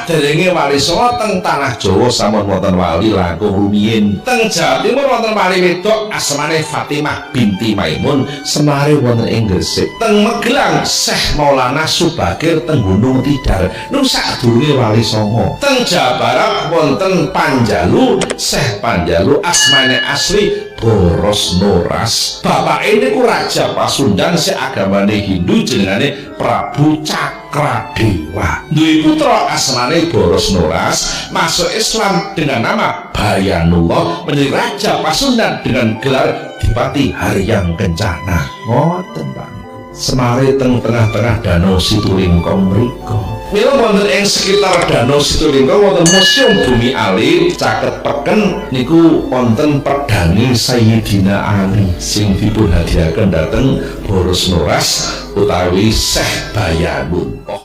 Saderenge Wali Songo teng tanah Jawa sampun wonten wali langkung rumiyin. Teng Jawa Timur wonten wali wedok asmane Fatimah binti Maimun, semare wonten ing Gresik. Teng Magelang Syekh Maulana Subakir teng Gunung Tidar, nu sadurunge Wali Songo. Teng Jawa Barat wonten Panjalu, Syekh Panjalu asmane asli Boros Noras. Bapake niku Raja Pasundan sing agamane Hindu, jenengane Prabu Cakradewa. Duwe putra asmane Boros Noras, masuk Islam dengan nama Bayanullah, menjadi Raja Pasundan dengan gelar Dipati Haryang Kencana. Ngoten, Pak. Semare teng tengah-tengah Danau Situlingkong mriku. Mila wonten ing sekitar Danau Situlingkong wonten Museum Bumi Ali caket peken niku wonten pedange Sayyidina Ali sing dipun hadiaken dhateng Boros Noras utawi Syekh Bayanullah.